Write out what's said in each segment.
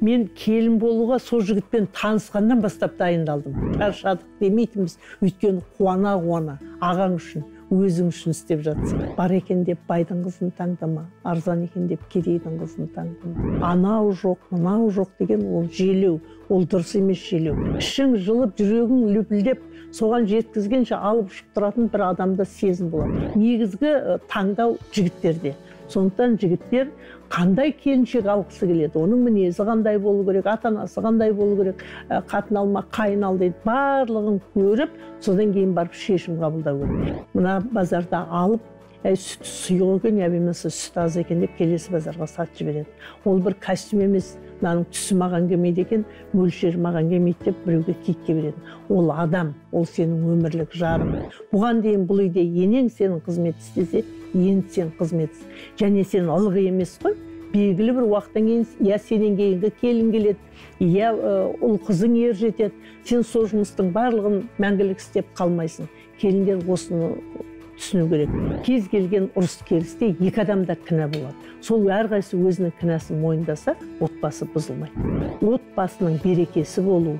Мен келін болуға сол жігітпен танысқаннан бастап дайындалдым. Шаршадық демейтінбіз, өйткені қуана-қуана ағаң үшін, өзің үшін істеп жатсың. Бар екен деп байдың қызын таңдама, арзан екен деп кедейдің қызын таңдама. Анау жоқ, мынау жоқ деген ол желеу, ол дұрыс емес желеу. Ішің жылып, жүрегің лүпілдеп, соған жеткізгенше алып ұшып тұратын бір адамда сезім болады. Негізгі таңдау жігіттерде. Сондықтан жігіттер қандай келіншек алғысы келеді, оның мінезі қандай болу керек, ата-анасы қандай болу керек, қатын алма, қайын ал дейді, барлығын көріп, содан кейін барып шешім қабылдау керек. Мына базарда алып, сүт сұйық екен, я болмаса сүт аз екен деп келесі базарға сатып жібереді. Ол бір костюм емес, мынаның түсі маған келмейді екен, мөлшері маған келмейді деп біреуге киітке береді. Ол адам, ол сенің өмірлік жарың. Бұған дейін бұл үйде енең сенің қызмет істесе, енді сен қызмет іс. Және сен ылғи емес қой, белгілі бір уақыттан кейін я сенен кейінгі келін келеді, я ұл қызың ер жетеді. Сен сол жұмыстың барлығын мәңгілік істеп қалмайсың. Келіндер осыны түсіну керек. Кез келген ұрыс керісте екі адам да кінә болады. Сол әрқайсысы өзінің кінәсін мойындаса, отбасы бұзылмайды. Отбасының берекесі болу,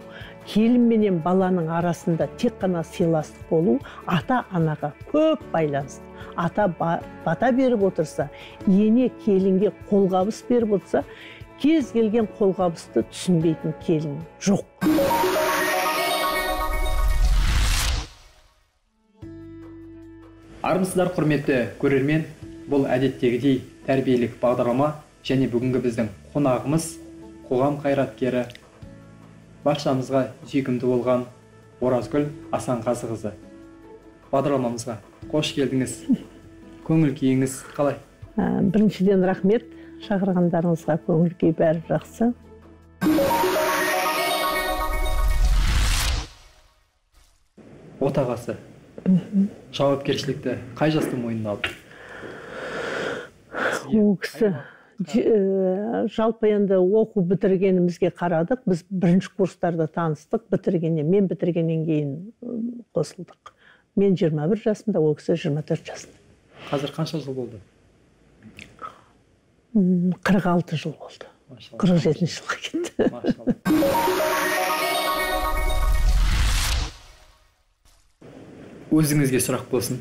келін менен баланың арасында тек қана сыйластық болу ата-анаға көп байланысты. Ата бата беріп отырса, ене келінге қолғабыс беріп отырса, кез келген қолғабысты түсінбейтін келін жоқ. Армысыздар, құрметті көрермен, бұл әдеттегідей тәрбиелік бағдарлама және бүгінгі біздің қонағымыз қоғам қайраткері, баршамызға сүйкімді болған Оразгүл Асанқазықызы. Бағдарламамызға қош келдіңіз. Көңіл күйіңіз қалай? Біріншіден рахмет шақырғандарыңызға, көңіл күй бәрі жақсы. Отағасы жауапкершілікті қай жаста мойнына алды? Ол кісі жалпы енді оқу бітіргенімізге қарадық. Біз бірінші курстарда таныстық, бітіргеннен, мен бітіргеннен кейін қосылдық. Мен 21 жасымда, ол кісі 24 жасында. Қазір қанша жыл болды? 46 жыл болды. 47 жылға кетті. Машалла. Өзіңізге сұрақ болсын.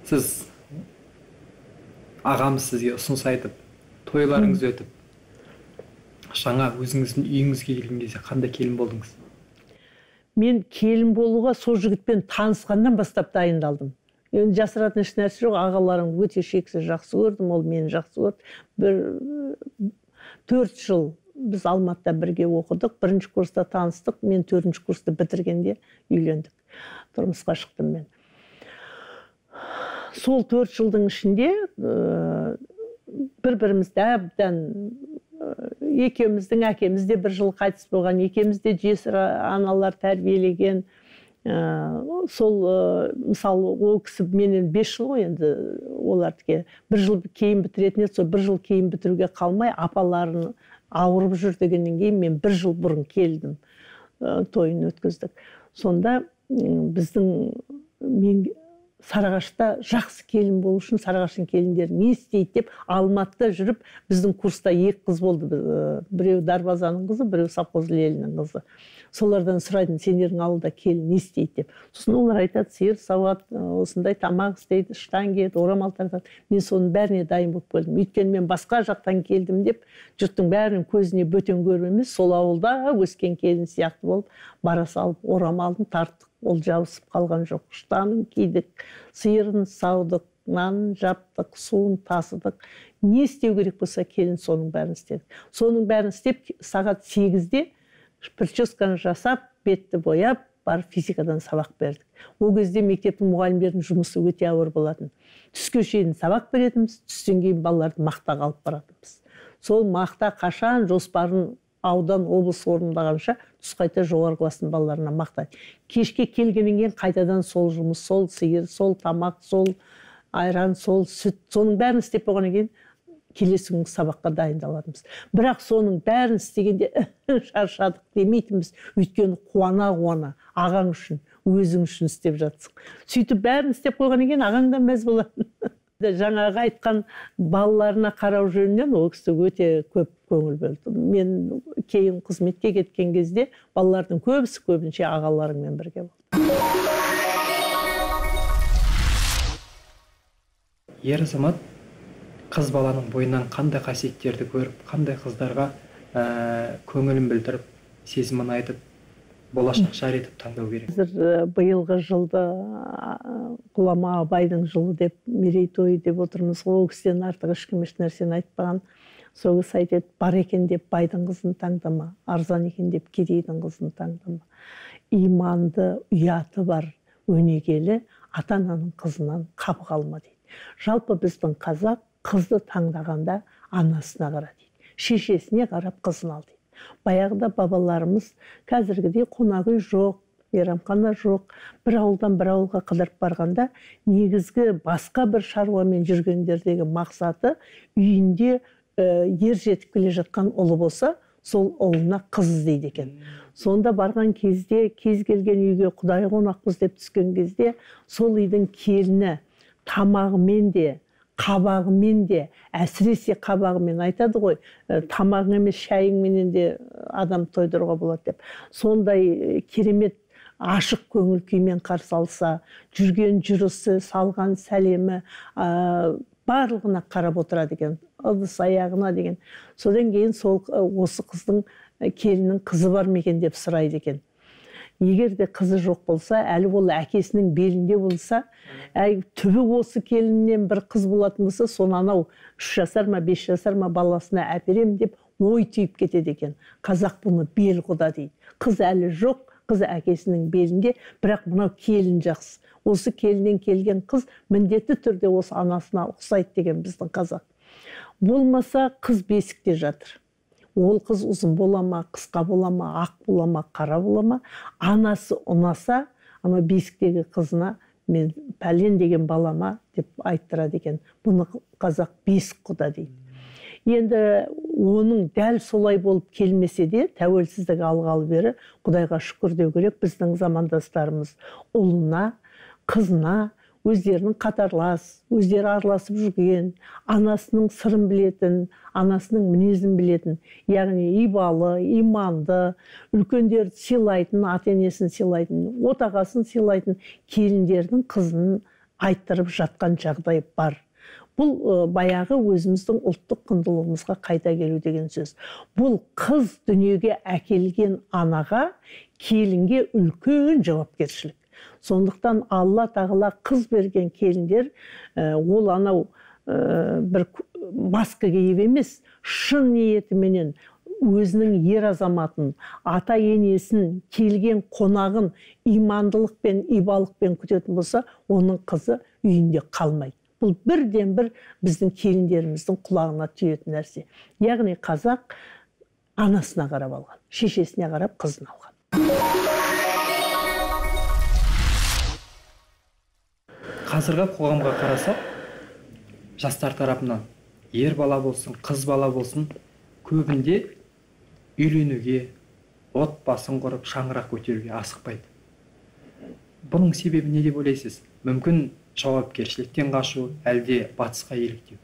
Сіз ағамыз сізге ұсыныс айтып, тойларыңыз өтіп, жаңа өзіңіздің үйіңізге келген кезде қандай келін болдыңыз? Мен келін болуға сол жігітпен танысқаннан бастап дайындалдым. Енді жасыратын еш нәрсе жоқ, ағаларым өте шексіз жақсы көрдім, ол мені жақсы көрді. Бір 4 жыл біз Алматыда бірге оқыдық, бірінші курста таныстық, мен 4-ші курсты бітіргенде үйлендік. Тұрмысқа шықтым мен. Сол 4 жылдың ішінде бір-бірімізді әбден, екеуміздің әкеміз де бір жыл қайтыс болған, екеуміз де жесір аналар тәрбиелеген. Сол, мысалы, ол кісі менен 5 жыл ғой енді, олардікі бір жыл кейін бітіретін еді, сол бір жыл кейін бітіруге қалмай апаларын ауырып жүр дегеннен кейін мен бір жыл бұрын келдім, тойын өткіздік. Сонда біздің мен Сарыағашта жақсы келін болу үшін Сарыағаштың келіндері не істейді деп Алматыда жүріп, біздің курста 2 қыз болды, біреу Дарбазаның қызы, біреу совхоз Лелінің қызы. Солардан сұрайтын, сендердің ауылда келін не істейді деп. Сосын олар айтады, сиыр сауады, осындай тамақ істейді, ыштан киеді, орамал тартады. Мен соның бәріне дайын болып келдім. Өйткені мен басқа жақтан келдім деп жұрттың бәрінің көзіне бөтен көріп емес, сол ауылда өскен келін сияқты болып бара салып орамалын тарттық. Ол жабысып қалған жоқ. Ыштанын кидік, сиырын саудық, нанын жаптық, суын тасыдық. Не істеу керек болса келін соның бәрін істедік. Соның бәрін істеп сағат 8-де прическаны жасап, бетті бояп, барып физикадан сабақ бердік. Ол кезде мектептің мұғалімдерінің жұмысы өте ауыр болатын. Түске шейін сабақ беретінбіз, түстен кейін балаларды мақтаға алып баратынбыз. Сол мақта қашан жоспарын аудан облыс орындағанша түс қайта жоғарғы класстың балаларына мақтайды. Кешке келгеннен кейін қайтадан сол жұмыс, сол сиыр, сол тамақ, сол айран, сол сүт, соның бәрін істеп болғаннан кейін келесі күнгі сабаққа дайындалатынбыз. Бірақ соның бәрін істегенде шаршадық демейтінбіз, өйткені қуана-қуана ағаң үшін, өзің үшін істеп жатсың. Сөйтіп бәрін істеп қойғаннан кейін ағаң да мәз болатын. Жаңағы айтқан балаларына қарау жөнінен ол кісі өте көп көңіл бөлді. Мен кейін қызметке кеткен кезде балалардың көбісі көбінше ағаларымен бірге болды. Ер азамат қыз баланың бойынан қандай қасиеттерді көріп, қандай қыздарға көңілін білдіріп, сезімін айтып, болашақ жар етіп таңдау керек? Қазір биылғы жылды ғұлама Абайдың жылы деп, мерейтойы деп отырмыз. Ол кісіден артық ешкім еш нәрсені айтпаған. Сол кісі айтады, бар екен деп байдың қызын таңдама, арзан екен деп кедейдің қызын таңдама. Иманды, ұяты бар, өнегелі ата-ананың қызынан қапы қалма дейді. Жалпы біздің қазақ қызды таңдағанда анасына қара дейді, шешесіне қарап қызын ал дейді. Баяғыда бабаларымыз қазіргідей қонақ үй жоқ, мейрамхана жоқ, бір ауылдан бір ауылға қыдырып барғанда негізгі басқа бір шаруамен жүргендердегі мақсаты үйінде ер жетіп келе жатқан ұлы болса, сол ұлына қыз іздейді екен. Сонда барған кезде кез келген үйге құдай қонақпыз деп түскен кезде сол үйдің келіні тамағымен де, қабағымен де, әсіресе қабағымен айтады ғой, тамағың емес шайыңменен де адам тойдыруға болады деп. Сондай керемет ашық көңіл күймен қарсы алса, жүрген жүрісі, салған сәлемі, барлығына қарап отырады екен, ыдыс аяғына деген. Содан кейін сол осы қыздың келіннің қызы бар ма екен деп сұрайды екен. Егер де қызы жоқ болса, әлі ол әкесінің белінде болса, түбі осы келіннен бір қыз болатын болса, соны анау 3 жасар ма, 5 жасар ма баласына әперем деп ой түйіп кетеді екен. Қазақ бұны бел құда дейді. Қыз әлі жоқ, қыз әкесінің белінде, бірақ мынау келін жақсы. Осы келіннен келген қыз міндетті түрде осы анасына ұқсайды деген біздің қазақ. Болмаса қыз бесікте жатыр. Ол қыз ұзын бола ма, қысқа бола ма, ақ бола ма, қара бола ма, анасы ұнаса, ана бесіктегі қызына мен пәлен деген балама деп айттырады екен. Бұны қазақ бесік құда дейді. Енді оның дәл солай болып келмесе де, тәуелсіздік алғалы бері Құдайға шүкір деу керек, біздің замандастарымыз ұлына, қызына өздерінің қатарлас, өздері араласып жүрген, анасының сырын білетін, анасының мінезін білетін, яғни ибалы, иманды, үлкендерді сыйлайтын, ата-енесін сыйлайтын, отағасын сыйлайтын келіндердің қызын айттырып жатқан жағдай бар. Бұл баяғы өзіміздің ұлттық құндылығымызға қайта келу деген сөз. Бұл қыз дүниеге әкелген анаға, келінге үлкен жауапкершілік. Сондықтан Алла тағала қыз берген келіндер, ол анау бір маска киіп емес, шын ниетіменен өзінің ер азаматын, ата енесін, келген қонағын имандылықпен, ибалықпен күтетін болса, оның қызы үйінде қалмайды. Бұл бірден бір біздің келіндеріміздің құлағына түйетін нәрсе. Яғни қазақ анасына қарап алған, шешесіне қарап қызын алған. Қазіргі қоғамға қарасақ, жастар тарапынан ер бала болсын, қыз бала болсын, көбінде үйленуге, отбасын құрып, шаңырақ көтеруге асықпайды. Бұның себебі не деп ойлайсыз? Мүмкін жауапкершіліктен қашу, әлде батысқа еліктеу?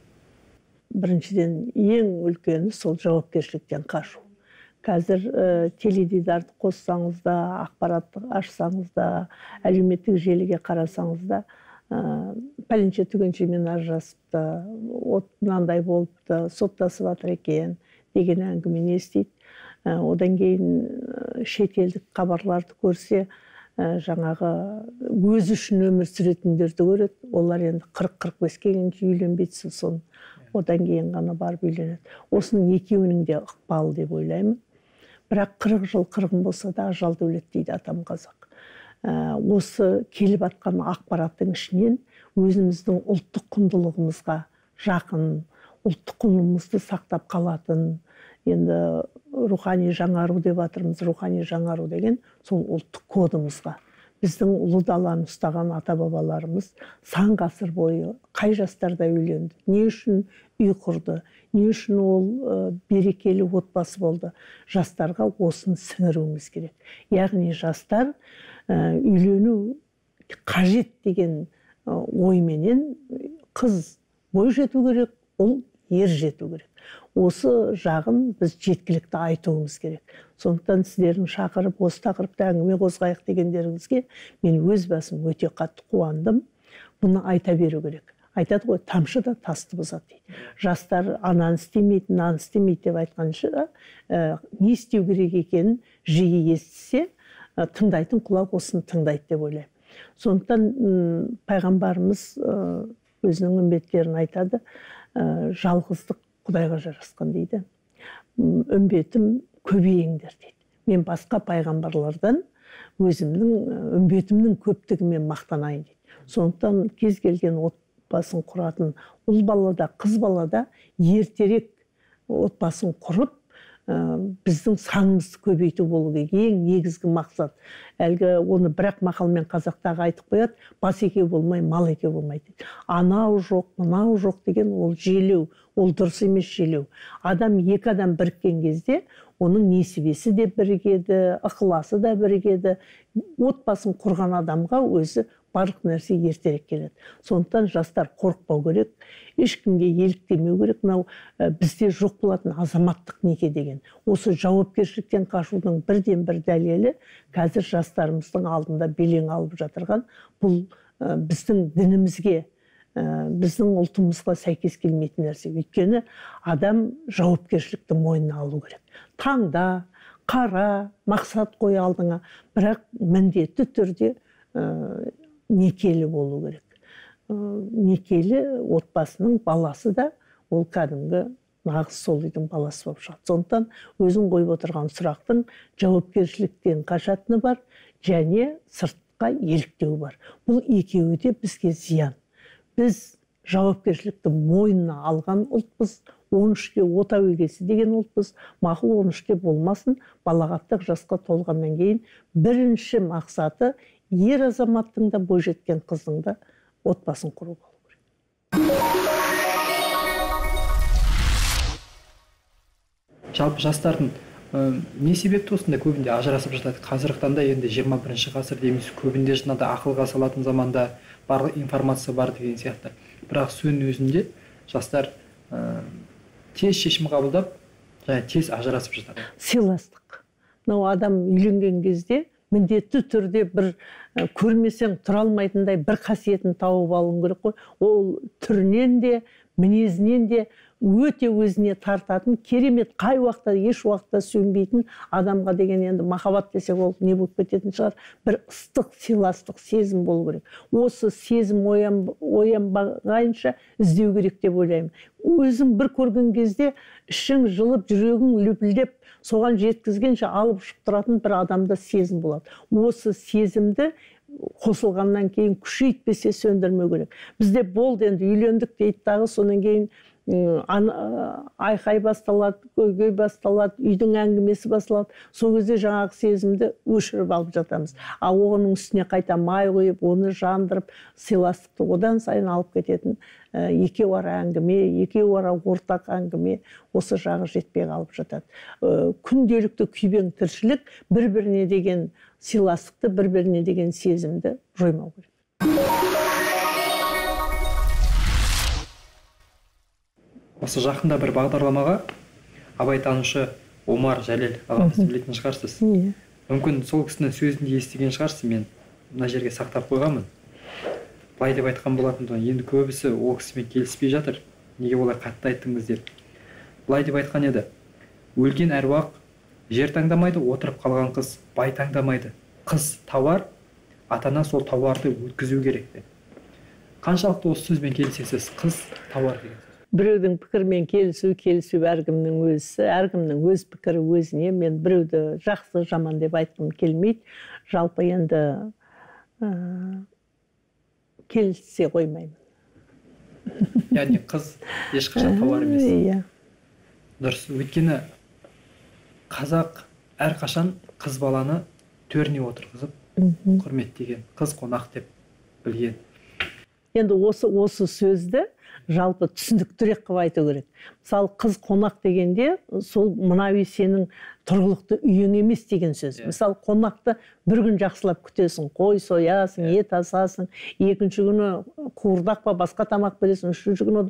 Біріншіден, ең үлкені сол жауапкершіліктен қашу. Қазір теледидарды қоссаңыз да, ақпаратты ашсаңыз да, әлеуметтік желіге қарасаңыз да, пәленше түгеншемен ажырасыпты, мынандай болыпты, соттасып жатыр екен деген әңгімені естиді. Одан кейін шетелдік хабарларды көрсе, жаңағы өзі үшін өмір сүретіндерді көреді. Олар енді 40-45-ке келгенше үйленбейді, сосын одан кейін ғана барып үйленеді. Осының екеуінің де ықпалы деп ойлаймын. Бірақ 40 жыл қырғын болса да ажал дәулет дейді атам қазақ. Осы келіп атқан ақпараттың ішінен өзіміздің ұлттық құндылығымызға жақын, ұлттық құндылығымызды сақтап қалатын, енді рухани жаңару деп жатырмыз. Рухани жаңару деген сол ұлттық кодымызға. Біздің ұлы даланы ұстаған ата-бабаларымыз сан ғасыр бойы қай жастарда үйленді, не үшін үй құрды, не үшін ол берекелі отбасы болды. Жастарға осыны сіңіруіміз керек. Яғни жастар үйлену қажет деген ойменен қыз бой жету керек, ұл ер жету керек. Осы жағын біз жеткілікті айтуымыз керек. Сондықтан сіздердің шақырып, осы тақырыпта әңгіме қозғайық дегендеріңізге мен өз басым өте қатты қуандым. Бұны айта беру керек. Айтады ғой, тамшы да тасты бұзады дейді. Жастар ананы істемейді, мынаны істемейді деп айтқанша, не істеу керек екенін жиі естісе, тыңдайтын құлақ осыны тыңдайды деп ойлаймын. Сондықтан пайғамбарымыз өзінің үмбеттерін айтады, жалғыздық Құдайға жарасқан дейді. Үмбетім көбейіңдер дейді. Мен басқа пайғамбарлардан өзімнің үмбетімнің көптігімен мақтанайын дейді. Сондықтан кез келген отбасын құратын ұл балада, қыз балада ертерек отбасын құрып, біздің санымызды көбейту болу керек. Ең негізгі мақсат. Әлгі оны бірақ мақалмен қазақтағы айтып қояды, бас екеу болмай, мал екеу болмайды дейді. Анау жоқ, мынау жоқ деген ол желеу, ол дұрыс емес желеу. Адам, екі адам біріккен кезде оның несібесі де бірігеді, ықыласы да бірігеді. Отбасын құрған адамға өзі барлық нәрсе ертерек келеді. Сондықтан жастар қорықпау керек, ешкімге еліктемеу керек. Мынау бізде жоқ болатын азаматтық неке деген. Осы жауапкершіліктен қашудың бірден-бір дәлелі қазір жастарымыздың алдында белең алып жатырған бұл біздің дінімізге, біздің ұлтымызға сәйкес келмейтін нәрсе. Өйткені адам жауапкершілікті мойнына алу керек. Таңда, қара, мақсат қой алдыңа, бірақ міндетті түрде некелі болу керек. Некелі отбасының баласы да ол кәдімгі нағыз сол үйдің баласы болып шығады. Сондықтан өзің қойып отырған сұрақтың жауапкершіліктен қашатыны бар және сыртқа еліктеу бар. Бұл екеуі де бізге зиян. Біз жауапкершілікті мойнына алған ұлтпыз, 13-те отау егесі деген ұлтпыз. Мақұл 13-те болмасын, балағаттық жасқа толғаннан кейін бірінші мақсаты ер азаматтың да бойжеткен қыздың да отбасын құру болу керек. Жалпы жастардың не себепті осындай көбінде ажырасып жатады? Қазіргі таңда енді 21 ғасыр дейміз, көбінде жаңағыдай ақылға салатын заманда барлық информация бар деген сияқты. Бірақ соның өзінде жастар тез шешім қабылдап, және тез ажырасып жатады. Сыйластық. Мынау адам үйленген кезде міндетті түрде бір көрмесең тұра алмайтындай бір қасиетін тауып алуың керек қой. Ол түрінен де, мінезінен де өте өзіне тартатын, керемет, қай уақытта, еш уақытта сөнбейтін адамға деген енді махаббат десек ол не болып кететін шығар, бір ыстық сыйластық сезім болу керек. Осы сезім оянбағайынша іздеу керек деп ойлаймын. Өзің бір көрген кезде ішің жылып, жүрегің лүпілдеп, соған жеткізгенше алып ұшып тұратын бір адамда сезім болады. Осы сезімді қосылғаннан кейін күшейтпесе сөндірмеу керек. Бізде болды енді үйлендік дейді дағы, содан кейін айқай басталады, көйгөй басталады, үйдің әңгімесі басталады. Сол кезде жаңағы сезімді өшіріп алып жатамыз. Ал оның үстіне қайта май құйып, оны жандырып, сыйластықты одан сайын алып кететін екеу ара әңгіме, екеу ара ортақ әңгіме осы жағы жетпей қалып жатады. Күнделікті күйбең тіршілік бір-біріне деген сыйластықты, бір-біріне деген сезімді жоймау керек. Осы жақында бір бағдарламаға абайтанушы Омар Жәлел ағамызды білетін шығарсыз. Мүмкін сол кісінің сөзін де естіген шығарсыз, мен мына жерге сақтап қойғанмын. Былай деп айтқан болатын, енді көбісі ол кісімен келіспей жатыр, неге олай қатты айттыңыз деп. Былай деп айтқан еді: өлген әруақ жер таңдамайды, отырып қалған қыз бай таңдамайды. Қыз тауар, ата-ана сол тауарды өткізу керек деп. Қаншалықты осы сөзбен келісесіз? Қыз тауар деген сөз. Біреудің пікірімен келісу, келісу әркімнің өзі, әркімнің өз пікірі өзіне. Мен біреуді жақсы, жаман деп айтқым келмейді. Жалпы енді келісе қоймаймын. Яғни қыз ешқашан тауар емес. Иә. Дұрыс. Өйткені қазақ әрқашан қыз баланы төріне отырғызып құрметтеген, қыз қонақ деп білген. Енді осы сөзді жалпы түсініктірек қылып айту керек. Мысалы, қыз қонақ дегенде, сол мына үй сенің Тұрғылықты үйің емес деген сөз. Мысалы, қонақты бір күн жақсылап күтесің, қой соясың, ет асасың, екінші күні қуырдақ па басқа тамақ бересің, үшінші күні,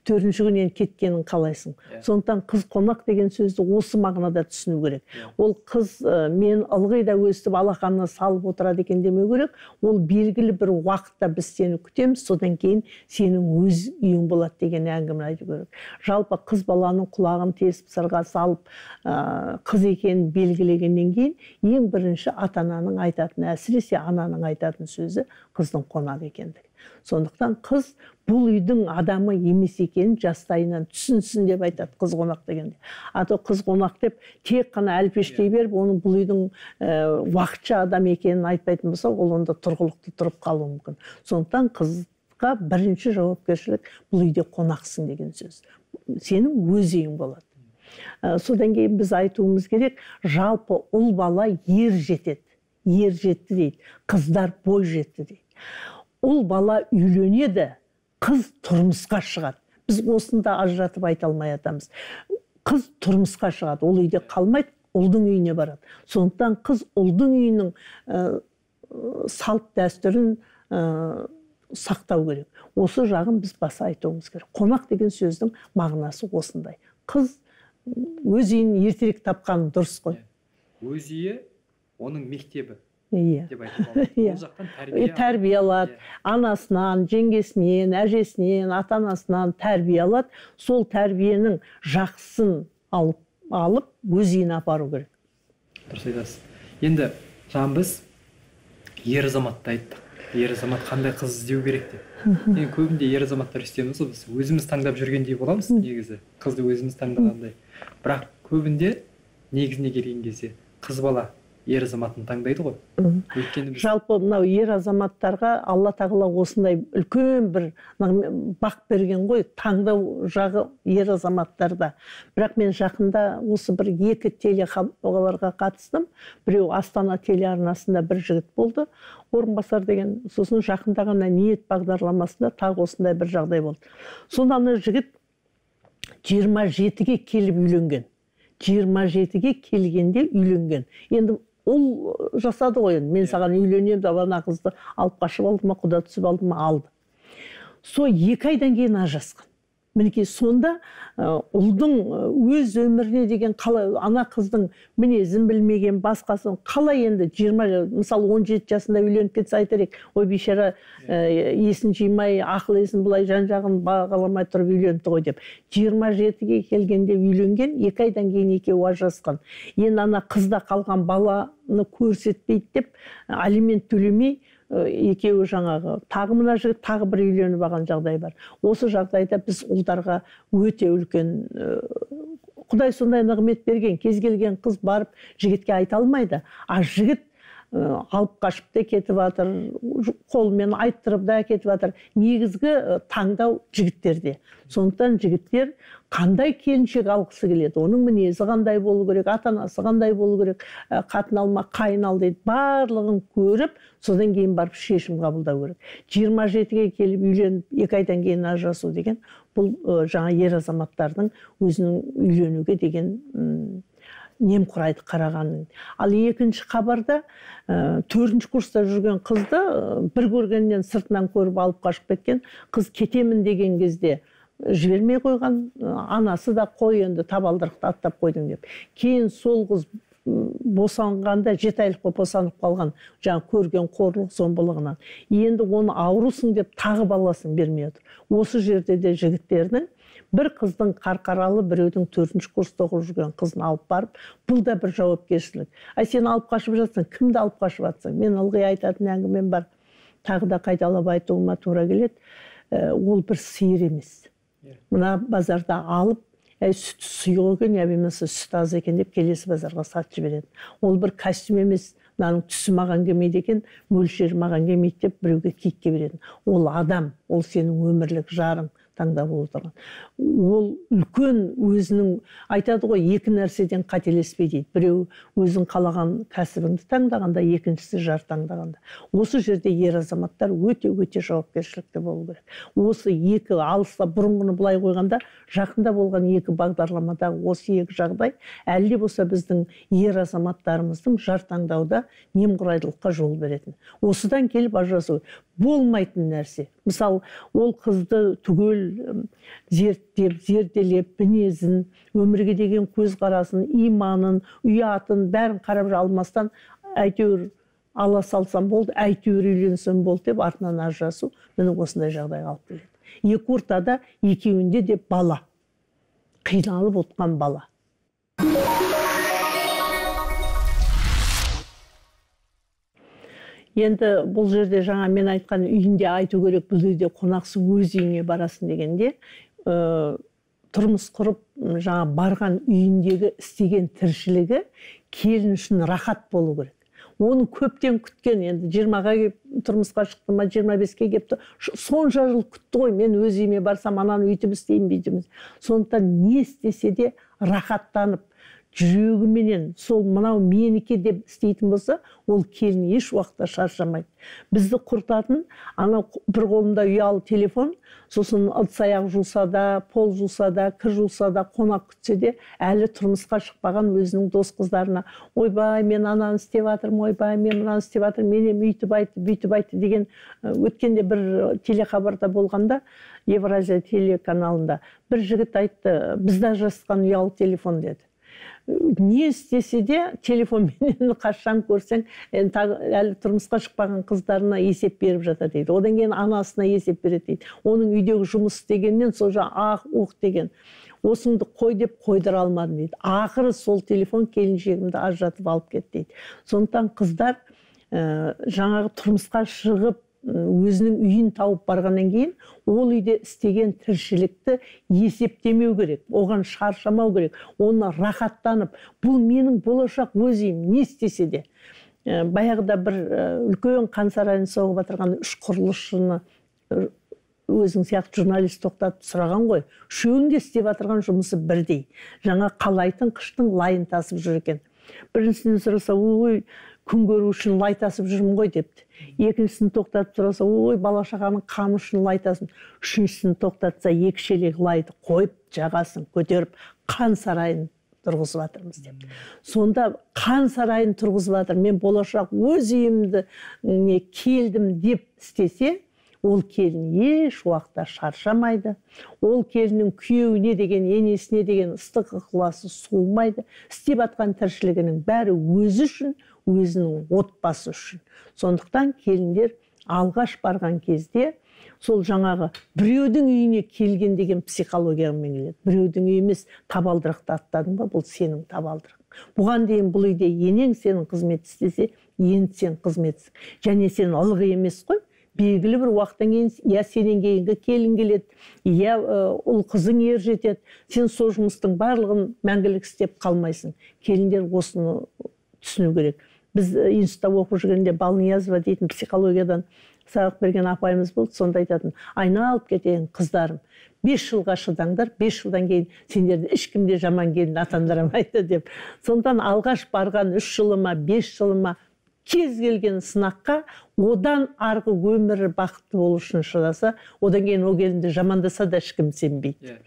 төртінші күні енді кеткенін қалайсың. Сондықтан қыз қонақ деген сөзді осы мағынада түсіну керек. Ол қыз мен ылғи да өстіп алақанына салып отырады екен демеу керек. Ол белгілі бір уақытта біз сені күтеміз, содан кейін сенің өз үйің болады деген әңгімені айту керек. Жалпы қыз баланың құлағын тесіп сырға салып, қыз екенін белгілегеннен кейін ең бірінші ата-ананың айтатын, әсіресе ананың айтатын сөзі қыздың қонақ екендігі. Сондықтан қыз бұл үйдің адамы емес екенін жастайынан түсінсін деп айтады қыз қонақ дегенде. А то қыз қонақ деп тек қана әлпештей беріп, оның бұл үйдің уақытша адам екенін айтпайтын болса, ол онда тұрғылықты тұрып қалуы мүмкін. Сондықтан қызға бірінші жауапкершілік бұл үйде қонақсың деген сөз. Сенің өз үйің болады. Содан кейін біз айтуымыз керек, жалпы ұл бала ер жетеді, ер жетті дейді, қыздар бой жетті дейді. Ұл бала үйленеді, қыз тұрмысқа шығады. Біз осында ажыратып айта алмай атамыз. Қыз тұрмысқа шығады, ол үйде қалмайды, ұлдың үйіне барады. Сондықтан қыз ұлдың үйінің салт дәстүрін сақтау керек. Осы жағын біз баса айтуымыз керек. Қонақ деген сөздің мағынасы осындай. Қыз өз үйін ертерек тапқан дұрыс қой. Өз үйі оның мектебі. Иә. Деп айтуға болады. Ол жақтан тәрбие алады. Анасынан, жеңгесінен, әжесінен, ата-анасынан тәрбие алады. Сол тәрбиенің жақсысын алып өз үйіне апару керек. Дұрыс айтасыз. Енді жаңа біз ер азаматты айттық. Ер азамат қандай қыз іздеу керек деп. Енді көбінде ер азаматтар үстеміз ғой, біз өзіміз таңдап жүргендей боламыз негізі. Қызды өзіміз таңдағандай. Бірақ көбінде негізіне келген кезде қыз бала ер азаматын таңдайды ғой. Өйткені біз жалпы мынау ер азаматтарға Алла тағала осындай үлкен бір бақ берген ғой, таңдау жағы ер азаматтарда. Бірақ мен жақында осы бір екі телехабарға қатыстым. Біреу Астана телеарнасында бір жігіт болды, Орынбасар деген. Сосын жақында ғана ниет бағдарламасында тағы осындай бір жағдай болды. Сонда ана жігіт 27-ге келіп үйленген. 27-ге келгенде үйленген. Енді ол жасады ғой, енді мен саған үйленемін деп ана қызды алып қашып алды ма, құда түсіп алды ма, алды. Со 2 айдан кейін ажырасқан. Мінекей сонда ұлдың өз өміріне деген қалай, ана қыздың мінезін білмеген, басқасын қалай енді 20, мысалы 17 жасында үйленіп кетсе айтар едік, ой бейшара есін жимай, ақыл есін былай жан-жағын бағаламай тұрып үйленіпті ғой деп. 27-ге келгенде үйленген, 2 айдан кейін екеуі ажырасқан. Енді ана қызда қалған баланы көрсетпейді деп алимент төлемей екеуі жаңағы тағы мына жігіт тағы бір үйленіп алған жағдай бар. Осы жағдайда біз ұлдарға өте үлкен Құдай сондай нығмет берген, кез келген қыз барып жігітке айта алмайды. А жігіт алып қашып та кетіп жатыр, қолмен айттырып да кетіп жатыр. Негізгі таңдау жігіттерде. Сондықтан жігіттер қандай келіншек алғысы келеді, оның мінезі қандай болу керек, ата-анасы қандай болу керек, қатын алма, қайын ал дейді, барлығын көріп, содан кейін барып шешім қабылдау керек. 27-ге келіп үйленіп, 2 айдан кейін ажырасу деген бұл жаңа ер азаматтардың өзінің үйленуге деген немқұрайды қарағанын. Ал екінші хабарда 4-ші курста жүрген қызды бір көргеннен сыртынан көріп алып қашып кеткен, қыз кетемін деген кезде жібермей қойған, анасы да қой енді табалдырықты аттап қойдың деп. Кейін сол қыз босанғанда 7 айлық болып босанып қалған, жаңа көрген қорлық зомбылығынан. Енді оны аурусың деп тағы баласын бермей отыр. Осы жерде де жігіттердің бір қыздың Қарқаралы, біреудің 4-ші курста оқып жүрген қызын алып барып, бұл да бір жауапкершілік. Ай, сен алып қашып жатсың, кімді алып қашып жатсың? Мен ылғи айтатын әңгімем бар, тағы да қайталап айтуыма тура келеді. Ол бір сиыр емес. Мына базарда алып, сүт сұйық екен, я болмаса сүт аз екен деп келесі базарға сатып жібереді. Ол бір костюм емес, мынаның түсі маған келмейді екен, мөлшері маған келмейді деп біреуге киітке береді. Ол адам, ол сенің өмірлік жарың, Таңдап отырған. Ол үлкен өзінің, айтады ғой, екі нәрседен қателеспе дейді. Біреу өзің қалаған кәсібіңді таңдағанда, екіншісі жар таңдағанда. Осы жерде ер азаматтар өте-өте жауапкершілікті болу керек. Осы екі алыста бұрынғыны былай қойғанда, жақында болған екі бағдарламадағы осы екі жағдай әлі де болса біздің ер азаматтарымыздың жар таңдауда немқұрайдылыққа жол беретін. Осыдан келіп ажырасу болмайтын нәрсе. Мысалы, ол қызды түгел зерттеп, зерделеп, мінезін, өмірге деген көзқарасын, иманын, ұятын бәрін қарап алмастан әйтеуір ала салсам болды, әйтеуір үйленсем болды деп артынан ажырасу міне осындай жағдайға алып келеді. Екі ортада екеуінде де бала, қиналып отқан бала. Енді бұл жерде жаңа мен айтқан үйінде айту керек, бұл үйде қонақсың, өз үйіңе барасың дегенде, тұрмыс құрып жаңа барған үйіндегі істеген тіршілігі келін үшін рахат болу керек. Оны көптен күткен, енді 20-ға келіп тұрмысқа шықты ма, 25-ке келіпті, сонша жыл күтті ғой, мен өз үйіме барсам ананы өйтіп істеймін, бүйтіп. Сондықтан не істесе де рахаттанып, жүрегіменен сол мынау менікі деп істейтін болса, ол келін еш уақытта шаршамайды. Бізді құртатын анау бір қолында ұялы телефон, сосын ыдыс аяқ жуса да, пол жуса да, кір жуса да, қонақ күтсе де, әлі тұрмысқа шықпаған өзінің дос қыздарына ойбай, мен ананы істеп жатырмын, ойбай, мен мынаны істеп жатырмын, менен үйтіп айтты, бүйтіп айтты деген. Өткенде бір телехабарда болғанда, Евразия телеканалында бір жігіт айтты, бізді ажырасқан ұялы телефон деді. Не істесе де телефонменен қашан көрсең, әлі тұрмысқа шықпаған қыздарына есеп беріп жатады дейді. Одан кейін анасына есеп береді дейді. Оның үйдегі жұмыс істегеннен сол ақ уқ деген. Осыңды қой деп қойдыра алмадым дейді. Ақыры сол телефон келіншегімді ажыратып алып кетті дейді. Сондықтан қыздар жаңағы тұрмысқа шығып, өзінің үйін тауып барғаннан кейін ол үйде істеген тіршілікті есептемеу керек, оған шаршамау керек, оны рахаттанып, бұл менің болашақ өз үйім, не істесе де. Баяғыда бір үлкен қан сарайын соғып отырған үш құрылысшыны өзің сияқты журналист тоқтатып сұраған ғой. Үшеуінің де істеп отырған жұмысы бірдей. Жаңа қалайтын қыштың лайын тасып жүр екен. Біріншісінен сұраса, ой, күн көру үшін лай тасып жүрмін ғой депті. Екіншісін тоқтатып сұраса, ой, бала шағаның қамы үшін лай тасып. Үшіншісін тоқтатса, екі шелек лайды қойып, жағасын көтеріп, қан сарайын тұрғызып жатырмыз деп. Сонда қан сарайын тұрғызып жатыр, мен болашақ өз үйімді не келдім деп істесе, ол келін еш уақытта шаршамайды. Ол келіннің күйеуіне деген, енесіне деген ыстық ықыласы суымайды. Істеп атқан тіршілігінің бәрі өзі үшін, өзінің отбасы үшін. Сондықтан келіндер алғаш барған кезде сол жаңағы біреудің үйіне келген деген психологиямен келеді. Біреудің үйі емес, табалдырықты аттадың ба, бұл сенің табалдырығың. Бұған дейін бұл үйде енең сенің қызмет істесе, енді сен қызметсің. Және сен ылғи емес қой. Белгілі бір уақыттан кейін, я сенен кейінгі келін келеді, я ұл қызың ер жетеді. Сен сол жұмыстың барлығын мәңгілік істеп қалмайсың. Келіндер осыны түсіну керек. Біз институтта оқып жүргенде Балниязова дейтін психологиядан сабақ берген апайымыз болды. Сонда айтатын, айналып кетейін қыздарым, 5 жылға шыдаңдар, 5 жылдан кейін сендерді ешкім де жаман келін атандырамайды деп. Сондықтан алғаш барған 3 жылыма, 5 жылыма кез келген сынаққа одан арғы өмірі бақытты болу үшін шыдаса, одан кейін ол келінді жамандаса да ешкім сенбейді.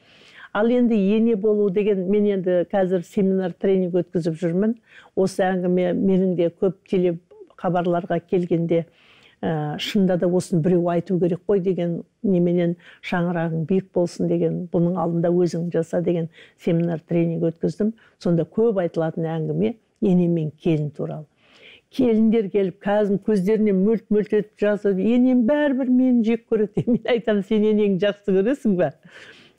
Ал енді ене болу деген, мен енді қазір семинар тренинг өткізіп жүрмін. Осы әңгіме менің де көп телехабарларға келгенде, шынында да осыны біреу айту керек қой деген неменен, шаңырағың биік болсын деген, бұның алдында өзің жаса деген семинар тренинг өткіздім. Сонда көп айтылатын әңгіме ене мен келін туралы. Келіндер келіп, қазір көздеріне мөлт-мөлт етіп жазып, енем бәрібір мені жек көреді. Мен айтамын, сен енеңді жақсы көресің бе?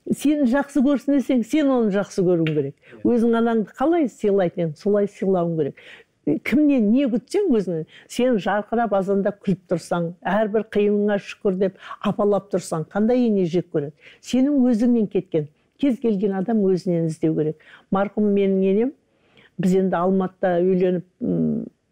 Сені жақсы көрсін десең, сен оны жақсы көруің керек. Өзің анаңды қалай сыйлайтын едің, солай сыйлауың керек. Кімнен не күтсең өзіңнен, сен жарқырап азанда күліп тұрсаң, әрбір қиыныңа шүкір деп апалап тұрсаң, қандай ене жек көреді? Сенің өзіңнен кеткен. Кез келген адам өзінен іздеу керек. Марқұм менің енем, біз енді Алматыда үйленіп,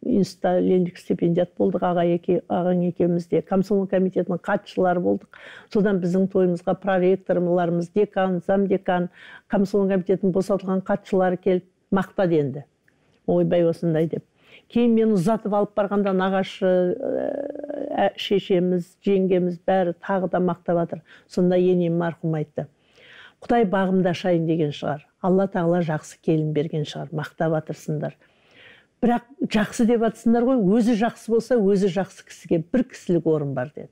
Институтта лениндік стипендиат болдық, ағаң екеуміз де комсомол комитетінің хатшылары болдық. Содан біздің тойымызға проректорларымыз, декан, замдекан, комсомол комитетінің босатылған хатшылары келіп мақтады енді. Ойбай осындай деп. Кейін мені ұзатып алып барғанда нағашы шешеміз, жеңгеміз бәрі тағы да мақтап жатыр. Сонда енем марқұм айтты. Құдай бағымды ашайын деген шығар. Алла тағала жақсы келін берген шығар, мақтап жатырсыңдар. Бірақ жақсы деп атсыңдар ғой, өзі жақсы болса, өзі жақсы кісіге бір кісілік орын бар деді.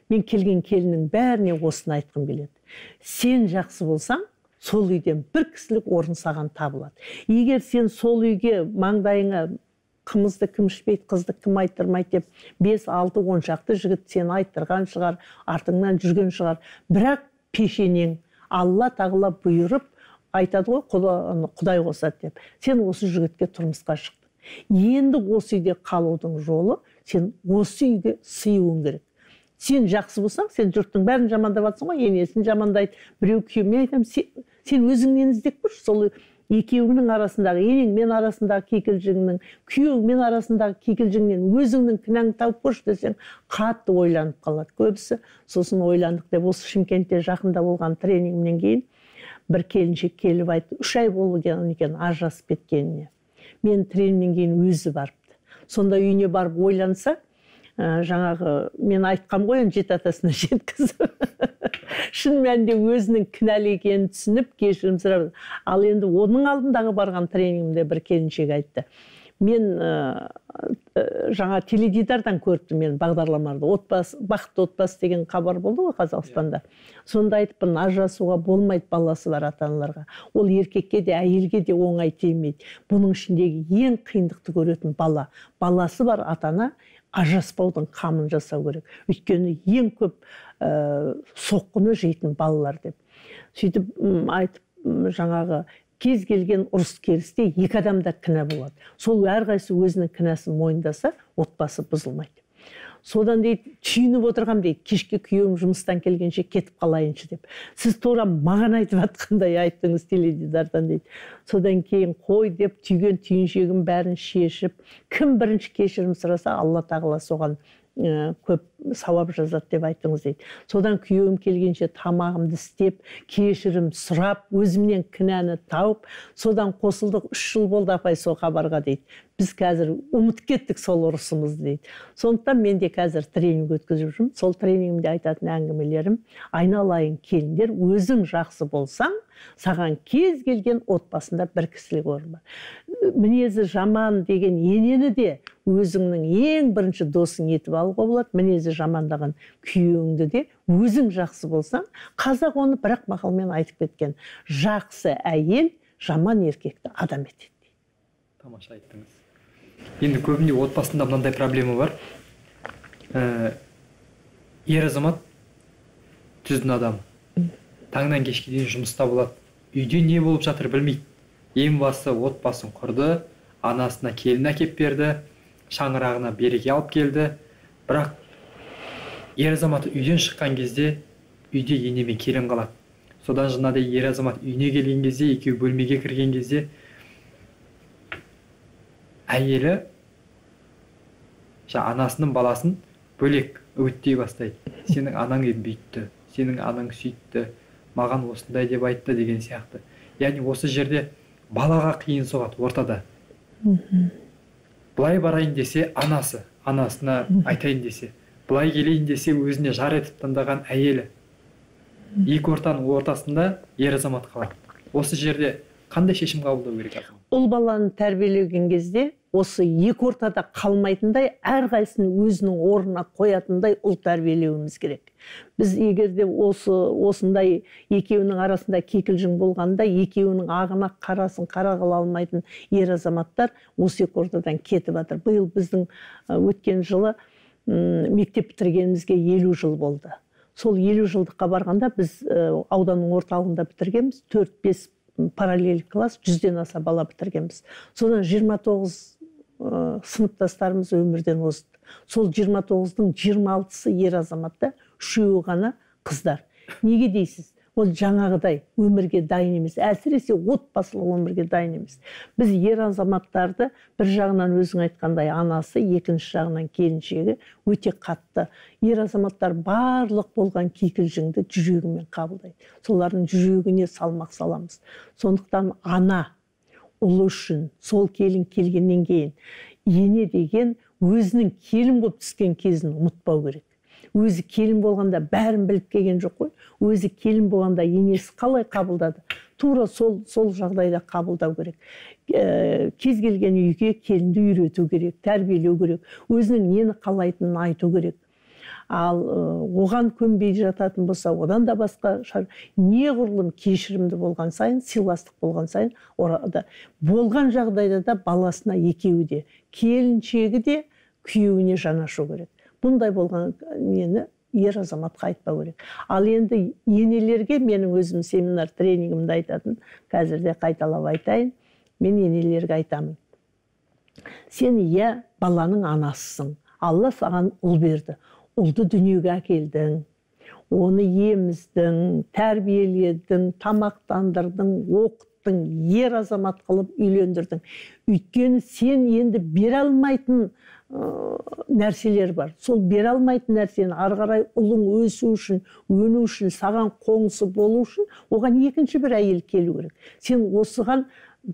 Мен келген келіннің бәріне осыны айтқым келеді. Сен жақсы болсаң, сол үйден бір кісілік орын саған табылады. Егер сен сол үйге маңдайыңа қымызды кім ішпейді, қызды кім айттырмайды деп 5, 6, 10 шақты жігіт сені айттырған шығар, артыңнан жүрген шығар. Бірақ пешенең Алла тағала бұйырып айтады ғой, Құдай қосады деп. Сен осы жігітке тұрмысқа шықтың. Енді осы үйде қалудың жолы, сен осы үйге сыюың керек. Сен жақсы болсаң, сен жұрттың бәрін жамандап жатсың ғой, енесін жамандайды, біреу күйеуін. Мен айтамын, сен өзіңнен іздеп көрші, сол екеуіңнің арасындағы, енеңмен арасындағы кикілжіңнің, күйеуіңмен арасындағы кикілжіңнен өзіңнің кінәңді тауып көрші десең, қатты ойланып қалады көбісі. Сосын ойландық деп, осы Шымкентте жақында болған тренингімнен кейін бір келіншек келіп айтты, 3 ай болған екен ажырасып кеткеніне. Мен тренингнен кейін өзі барыпты. Сонда үйіне барып ойланса, жаңағы мен айтқам ғой, енді жеті атасына жеткізіп. Шын мәнінде өзінің кінәлі екенін түсініп, кешірім сұрап. Ал енді оның алдындағы барған тренингімде бір келіншек айтты. Мен жаңа теледидардан көріпті мен бағдарламаларды. Отбасы, бақытты отбасы деген хабар болды ғой Қазақстанда. Сонда айтыппын, ажырасуға болмайды баласы бар ата-аналарға. Ол еркекке де, әйелге де оңай тимейді. Бұның ішіндегі ең қиындықты көретін бала. Баласы бар ата-ана ажыраспаудың қамын жасау керек. Өйткені ең көп соққыны жейтін балалар деп. Сөйтіп айтып, жаңағы кез келген ұрыс керісте екі адам да кінә болады. Сол әрқайсысы өзінің кінәсін мойындаса, отбасы бұзылмайды. Содан дейді, түйініп отырғам дейді, кешке күйеуім жұмыстан келгенше кетіп қалайыншы деп. Сіз тура маған айтып жатқандай айттыңыз теледидардан дейді. Содан кейін қой деп түйген түйіншегін бәрін шешіп, кім бірінші кешірім сұраса, Алла тағала соған көп сауап жазады деп айттыңыз дейді. Содан күйеуім келгенше тамағымды істеп, кешірім сұрап, өзімнен кінәні тауып, содан қосылдық. 3 жыл болды апай сол хабарға дейді. Біз қазір ұмытып кеттік сол ұрысымызды дейді. Сондықтан мен де қазір тренинг өткізіп жүрмін. Сол тренингімде айтатын әңгімелерім, айналайын келіндер, өзің жақсы болсаң, саған кез келген отбасында бір кісілік орын бар. Мінезі жаман деген енені де өзіңнің ең бірінші досың етіп алуға болады. Мінезі жамандаған күйеуіңді де өзің жақсы болсаң, қазақ оны бір-ақ мақалмен айтып кеткен. Жақсы әйел жаман еркекті адам етеді. Тамаша айттыңыз. Енді көбінде отбасында мынандай проблема бар. Ер азамат түздің адамы. Таңнан кешке дейін жұмыста болады. Үйде не болып жатыр білмейді. Ең басы отбасын құрды, анасына келін әкеп берді, шаңырағына береке алып келді. Бірақ ер азаматы үйден шыққан кезде үйде ене мен келін қалады. Содан жаңағыдай ер азамат үйіне келген кезде, екеуі бөлмеге кірген кезде әйелі анасының баласын бөлек үгіттей бастайды. Сенің анаң бүйтті, сенің анаң сөйтті, маған осындай деп айтты деген сияқты. Яғни осы жерде балаға қиын соғады ортада. Былай барайын десе анасы, анасына айтайын десе, былай келейін десе өзіне жар етіп таңдаған әйелі. Екі ортаның ортасында ер азамат қалады. Осы жерде қандай шешім қабылдау керек? Ұл баланы тәрбиелеген кезде осы екі ортада қалмайтындай, әрқайсысын өзінің орнына қоятындай ұл тәрбиелеуіміз керек. Біз егер де осындай екеуінің арасында кикілжің болғанда, екеуінің ағына қарасын қара қыла алмайтын ер азаматтар осы екі ортадан кетіп жатыр. Биыл біздің өткен жылы мектеп бітіргенімізге 50 жыл болды. Сол 50 жылдыққа барғанда біз ауданның орталығында бітіргенбіз, 4-5 параллель класс, 100-ден аса бала бітіргенбіз. Содан 29 сыныптастарымыз өмірден озды. Сол 29-дың 26-сы ер азаматта, 3-еуі ғана қыздар. Неге дейсіз? Ол жаңағыдай өмірге дайын емес, әсіресе отбасылық өмірге дайын емес. Біз ер азаматтарды бір жағынан өзің айтқандай анасы, екінші жағынан келіншегі өте қатты. Ер азаматтар барлық болған кикілжіңді жүрегімен қабылдайды. Солардың жүрегіне салмақ саламыз. Сондықтан ана ұлы үшін сол келін келгеннен кейін ене деген өзінің келін болып түскен кезін ұмытпау керек. Өзі келін болғанда бәрін біліп келген жоқ қой. Өзі келін болғанда енесі қалай қабылдады? Тура сол жағдайда қабылдау керек. Кез келген үйге келінді үйрету керек, тәрбиелеу керек, өзінің нені қалайтынын айту керек. Ал оған көнбей жататын болса, одан да басқа неғұрлым кешірімді болған сайын, сыйластық болған сайын, орада болған жағдайда да баласына екеуі де, келіншегі де күйеуіне жанашу керек. Бұндай болған нені ер азаматқа айтпау керек. Ал енді енелерге менің өзім семинар тренингімде айтатын, қазір де қайталап айтайын, мен енелерге айтамын. Сен иә баланың анасысың. Алла саған ұл берді. Ұлды дүниеге әкелдің, оны еміздің, тәрбиеледің, тамақтандырдың, оқыттың, ер азамат қылып үйлендірдің. Өйткені сен енді бере алмайтын нәрселер бар. Сол бере алмайтын нәрсені ары қарай ұлың өсу үшін, өну үшін, саған қоңсы болу үшін оған екінші бір әйел келу керек. Сен осыған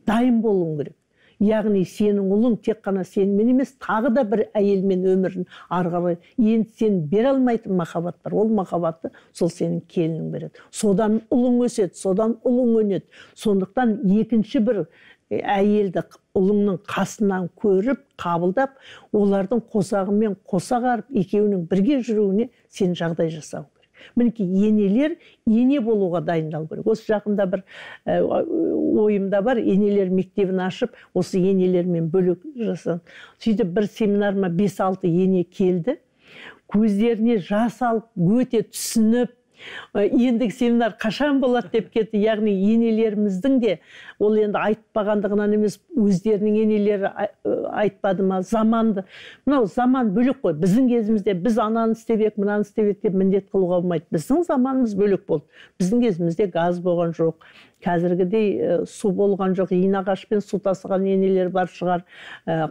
дайын болуың керек. Яғни сенің ұлың тек қана сенімен емес, тағы да бір әйелмен өмірін ары қарай. Енді сен бере алмайтын махаббат бар. Ол махаббатты сол сенің келінің береді. Содан ұлың өседі, содан ұлың өнеді. Сондықтан екінші бір әйелді ұлыңның қасынан көріп, қабылдап, олардың қосағымен қоса қарып, екеуінің бірге жүруіне сен жағдай жасау керек. Мінекей енелер ене болуға дайындалу керек. Осы жақында бір ойымда бар, енелер мектебін ашып, осы енелермен бөлек жасаған. Сөйтіп бір семинарыма 5-6 ене келді. Көздеріне жас алып, өте түсініп, ендігі семинар қашан болады деп кетті. Яғни енелеріміздің де, ол енді айтпағандығынан емес, өздерінің енелері айтпады ма, заманды. Мынау заман бөлек қой. Біздің кезімізде біз ананы істеп ек, мынаны істеп ек деп міндет қылуға болмайды. Біздің заманымыз бөлек болды. Біздің кезімізде газ болған жоқ, қазіргідей су болған жоқ, иін ағашпен су тасыған енелер бар шығар,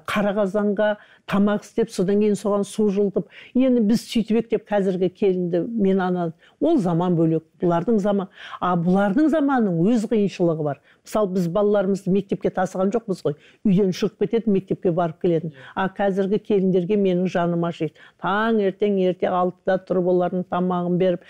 қара қазанға тамақ істеп, содан кейін соған су жылытып, енді біз сөйтіп ек деп қазіргі келінді мен ана, ол заман бөлек, бұлардың заман, а бұлардың заманының өз қиыншылығы бар. Мысалы, біз балаларымызды мектепке тасыған жоқпыз ғой, үйден шығып кететін, мектепке барып келетін. А қазіргі келіндерге менің жаным ашиды. Таңертең ерте 6-да тұрып олардың тамағын беріп,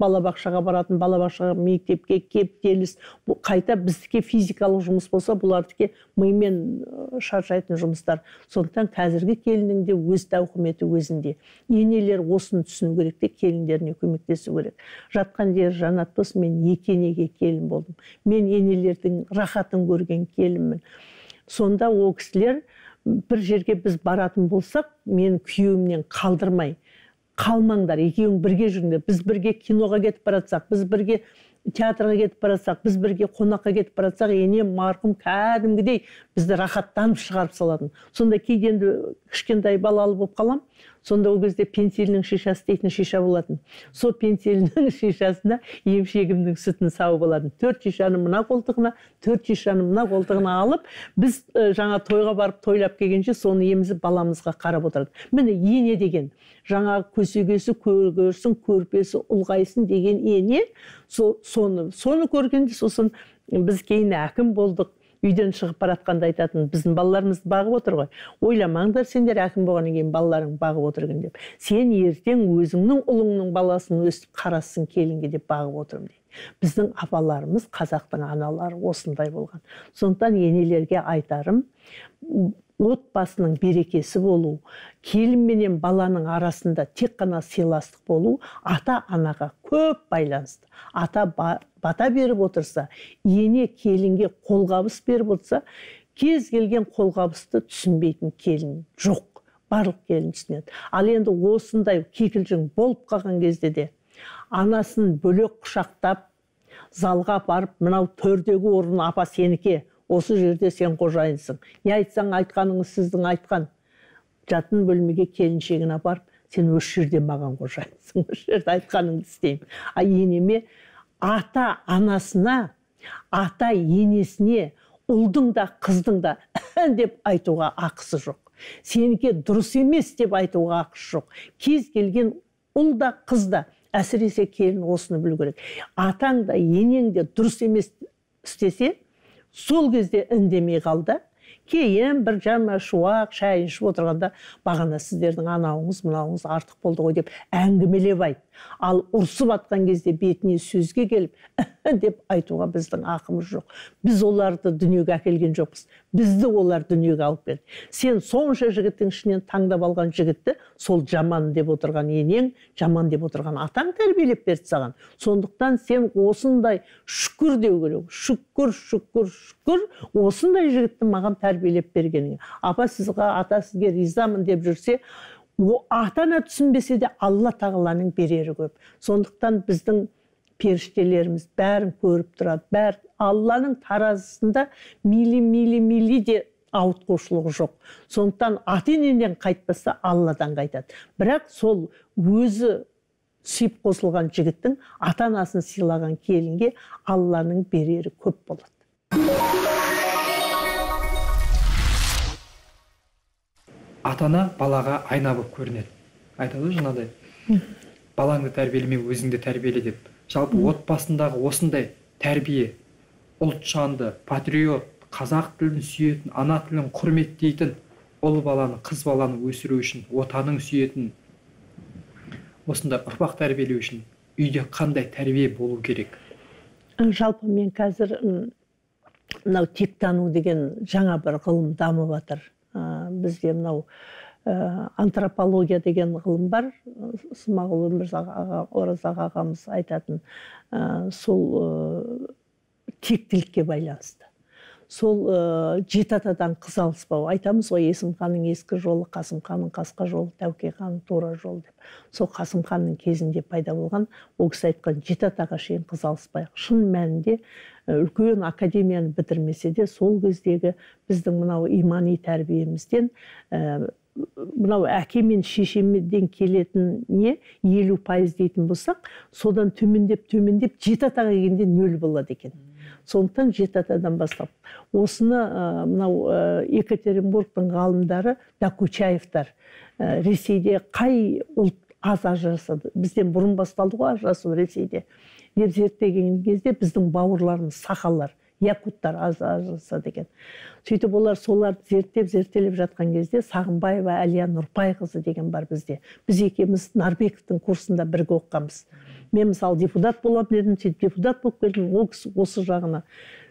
балабақшаға баратын, балабақшаға, мектепке кептеліс. Қайта біздіке физикалық жұмыс болса, бұлардіке мимен шаршайтын жұмыстар. Сондықтан қазіргі келіннің де өз тауқыметі өзінде. Енелер осыны түсіну керек те, келіндеріне көмектесу керек. Жатқан жері жанат болсын, мен екі енеге келін болдым. Мен енелердің рахатын көрген келінмін. Сонда ол кісілер бір жерге біз баратын болсақ, мен күйеуімнен қалдырмай, қалмаңдар, екеуің бірге жүріңдер. Біз бірге киноға кетіп баратсақ, біз бірге театрға кетіп баратсақ, біз бірге қонаққа кетіп баратсақ, енем марқұм кәдімгідей бізді рахаттанып шығарып салатын. Сонда кейде енді кішкентай балалы болып қалам, сонда ол кезде пенсилінің шишасы дейтін шиша болатын. Сол пенсилінің шишасына емшегімнің сүтін сауып алатын. 4 шишаны мына қолтығына, 4 шишаны мына қолтығына алып, біз жаңа тойға барып тойлап келгенше соны емізіп баламызға қарап отырады. Міне ене деген, жаңа көсегесі көгерсін, көрпесі ұлғайсын деген ене, соны көргенде сосын біз кейін әкім болдық. Үйден шығып баратқанда айтатын, біздің балаларымызды бағып отыр ғой. Ойламаңдар сендер әкім болғаннан кейін балаларың бағып отыр екен деп. Сен ертең өзіңнің ұлыңның баласын өстіп қарасын келінге деп бағып отырмын дейді. Біздің апаларымыз, қазақтың аналары осындай болған. Сондықтан енелерге айтарым, отбасының берекесі болу, келін менен баланың арасында тек қана сыйластық болу, ата-анаға көп байланысты. Ата бата беріп отырса, ене келінге қолғабыс беріп отырса, кез келген қолғабысты түсінбейтін келін жоқ. Барлық келін түсінеді. Ал енді осындай кикілжің болып қалған кезде де анасын бөлек құшақтап, залға апарып, мынау төрдегі орын апа сеніке, осы жерде сен қожайынсың. Не айтсаң айтқаныңыз сіздің айтқан. Жатын бөлмеге келіншегін апарып, сен осы жерде маған қожайынсың, осы жерде айтқаныңды істеймін. А енеме Ата анасына, ата енесіне ұлдың да қыздың да деп айтуға ақысы жоқ. Сенікі дұрыс емес деп айтуға ақысы жоқ. Кез келген ұл да қыз да, әсіресе келін осыны білу керек. Атаң да енең де дұрыс емес істесе, сол кезде үндемей қалды. Кейін бір жама шуақ шайын ішіп отырғанда, бағана сіздердің анауыңыз мынауыңыз артық болды ғой деп әңгімелеп айт. Ал ұрсып атқан кезде бетіне сөзге келіп деп айтуға біздің ақымыз жоқ. Біз оларды дүниеге әкелген жоқпыз. Бізді олар дүниеге алып келді. Сен сонша жігіттің ішінен таңдап алған жігітті сол жаман деп отырған енең, жаман деп отырған атаң тәрбиелеп берді саған. Сондықтан сен осындай шүкір деу керек. Шүкір, шүкір, шүкір, осындай жігітті маған тәрбиелеп бергеніңе. Апа сізге, ата сізге ризамын деп жүрсе, ата-ана түсінбесе де Алла тағаланың берері көп. Сондықтан біздің періштелеріміз бәрін көріп тұрады. Бәрі Алланың таразысында мили, мили, мили де ауытқушылығы жоқ. Сондықтан ата-енеден қайтпаса Алладан қайтады. Бірақ сол өзі сүйіп қосылған жігіттің ата-анасын сыйлаған келінге Алланың берері көп болады. Ата-ана балаға айна болып көрінеді. Айтады ғой жаңағыдай, балаңды тәрбиелеме, өзіңді тәрбиеле деп. Жалпы отбасындағы осындай тәрбие, ұлтжанды, патриот, қазақ тілін сүйетін, ана тілін құрметтейтін ұл баланы, қыз баланы өсіру үшін, отанын сүйетін, осындай ұрпақ тәрбиелеу үшін үйде қандай тәрбие болу керек? Жалпы мен қазір мынау тектану деген жаңа бір ғылым дамып жатыр. Бізде мынау антропология деген ғылым бар. Смағұл Өмірзақ аға, Оразақ ағамыз айтатын, сол тектілікке байланысты. Сол жеті атадан қыз алыспау. Айтамыз ғой, Есім ханның ескі жолы, Қасым ханның қасқа жолы, Тәуке ханның тура жолы деп. Сол Қасым ханның кезінде пайда болған, ол кісі айтқан жеті атаға шейін қыз алыспайық. Шын мәнінде үлкен академияны бітірмесе де, сол кездегі біздің мынау имани тәрбиемізден, мынау әке мен шешемден келетін не 50% дейтін болсақ, содан төмендеп төмендеп жеті атаға келгенде 0 болады екен. Сондықтан жеті атадан бастап. Осыны мынау Екатеринбургтың ғалымдары Докучаевтар, Ресейде қай ұлт аз ажырасады, бізден бұрын басталды ғой ажырасу Ресейде деп зерттеген кезде біздің бауырларымыз сақалар, якуттар аз ажырасады екен. Сөйтіп олар соларды зерттеп зерттелеп жатқан кезде Сағынбаева Әлия Нұрпайқызы деген бар бізде. Біз екеуміз Нарбековтың курсында бірге оқығанбыз. Мен мысалы депутат боламын дедім, сөйтіп депутат болып келдім, ол кісі осы жағына.